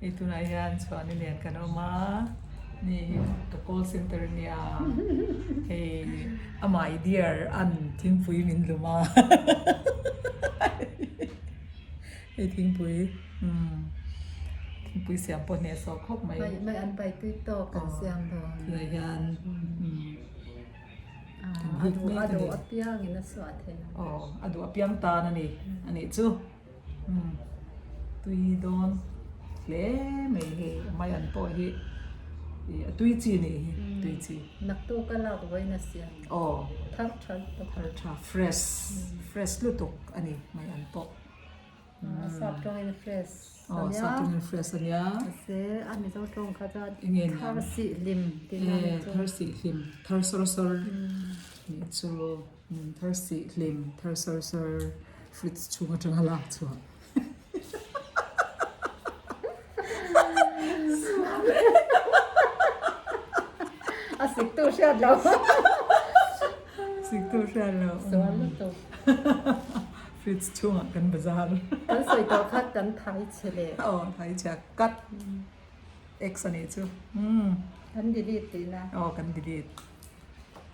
Hei tunah hian Chhuani nen kan awm a, ni hi ka call center ania, hei amah i dear an thingpui min lum a, hei thingpui umm thingpui siam pawh hnehsawh khawp mai. Mai an pai tui tawk kan siam dawn. Tunah hian umm. A duh a duh apiangin a suah thei ang. Aw, a duh apiang tan a ni, a nih chu. Umm, tui dawn hle mai hei, a mai an pawh hi ih a tui chi nih hi, tui chi. Naktuk a lak vawiin a siam. Aw. Thar tha lutuk. Thar tha, fresh, fresh lutuk a ni mai an pawh. Sap tawngin fresh a nia. Sap tawngin fresh a nia. Mahse a Mizo tawng kha chuan thar sih hlim tih a ni chu. Thar sih hlim, thar sawr sawr nih chu. Thar sih hlim, thar sawr sawr fridge chhung atanga lak chhuah. A siktu hriat lo. Siktu hriat lo. Sual lutuk. Fridge chhungah kan bazar. Kan sawi tawh kha kan thai chhe leh. Aw thai chhe a cut X a nih chu. Umm. Kan delete tihna. Aw kan delete.